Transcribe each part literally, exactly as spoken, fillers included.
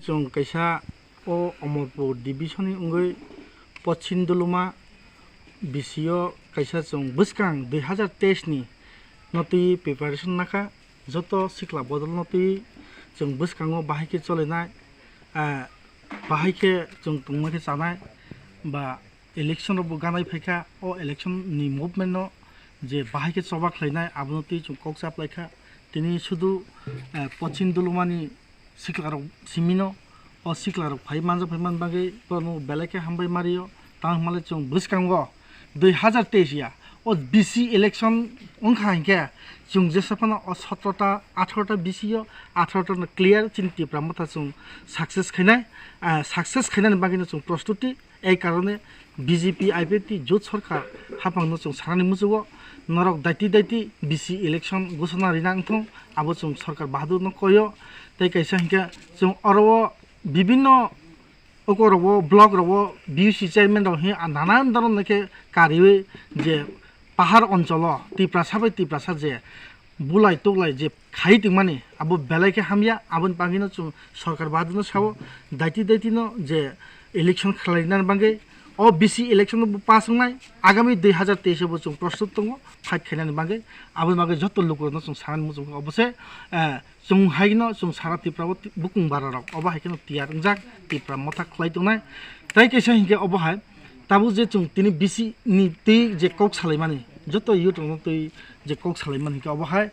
Chwng kaisa o Omorpur division ni wngwi Pochim Duluma B C o kaisa chwng bwskang dui hazar teis ni no twi preparation nakha, joto sikla bodol no twi chwng bwskango bahai khe cholinai, ah, bahai khe chwng tongma khe chanai ba election rok bo ganai phaikha, o election ni movement no je bahai khe choba khlainai abono twi chwng kok chaplaikha. Tini sudu, eh, Pochim Dulumani siklarok simino, o siklarok phai manjak phai man bagwi bono belai khe hambai mario. Tamo hwnmale chwng bwskango dui hazar teis ya o B C election wngkha hinkhe chwng jesa phano o sotro ta, atharo ta B C o, atharo ta no clear chini Tipra Motha chwng success khainai, ah, success khainani bagwino chwng prostuti. Ei karone B J P I P F T jot sorkar haphangno chwng sanani muchugo, norok daiti daiti B C election gosona rina wngthong, abo chwng sorkar bahadur no koyo. Tei kaisa hinkhe chwng oro o bibinno okorogo, block rogo B U C chairman rok hi nanan doron khe kariwi je pahar oncholo Tiprasa bai Tiprasa je bulai tuklai je khai tongmani abo belai khe hamya, aboni bagwino chwng sorkar bahadur no sao, daiti daiti no je election khlainani bagwi o B C election no bo pass wngnai, agami dui hazar teis o bo chwng prostut tongo fight khainani bagwi, aboni bagwi joto lukurokno chwng sanani muchung kha obo se, eh, chwng haino chwng sara Tripura o bukung bara rok obo hai kheno tiyar wngjak, Tipra Motha khlai tongnai. Tai kaisa hinkhe obo hai tabuk je chwng tini B C ni twi je kok salaimani, joto youth rokno twi je kok salaimani hinkhe obo hai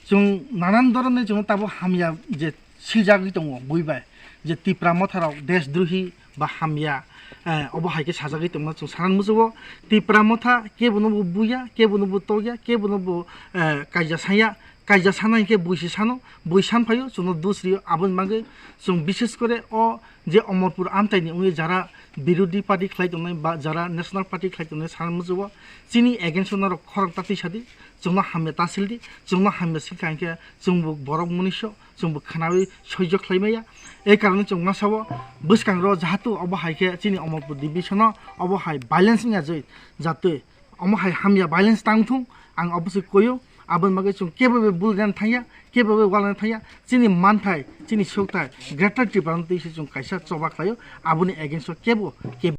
chwng nanan doronni chwngno tabuk hamya je siljagwi tongo bui bai, je Tipra Motha rok deshdrohi ba hamya, eh, obo hai khe sajagwi tongma chwng sanani muchugo. Tipra Motha kebono bo buya, kebono bo tokya, kebono bo, eh, kaija sanya, kaija sana hinkhe bui se sano, bui san phaio chwngno dus rio, aboni bagwi chwng bishes kore o je Omorpur amchaini wngwi jara birodhi party khlai tongnai ba jara national party khlai tongnai sanani muchugo chini against o norok khorang ta twi sadi, chwngno hamya ta sildi, chwngno hamya silkha hinkhe chwngbo borok munisyo, chwngbo khwnawi soijo khlai maya. Ei karone chwng ma sao bwskango jahatu obo hai khe chini Omorpur division o obo hai violence wngya jai jatwi omo hai hamya violence tang thung, ang obo se koyo. Aboni bagwi chwng kebo be bulgani thangya, kebo be walna thangya, chini manthai, chini sokthai Greater Tripura no twi se chwng kaisa choba khlaio, aboni against o kebo, kebo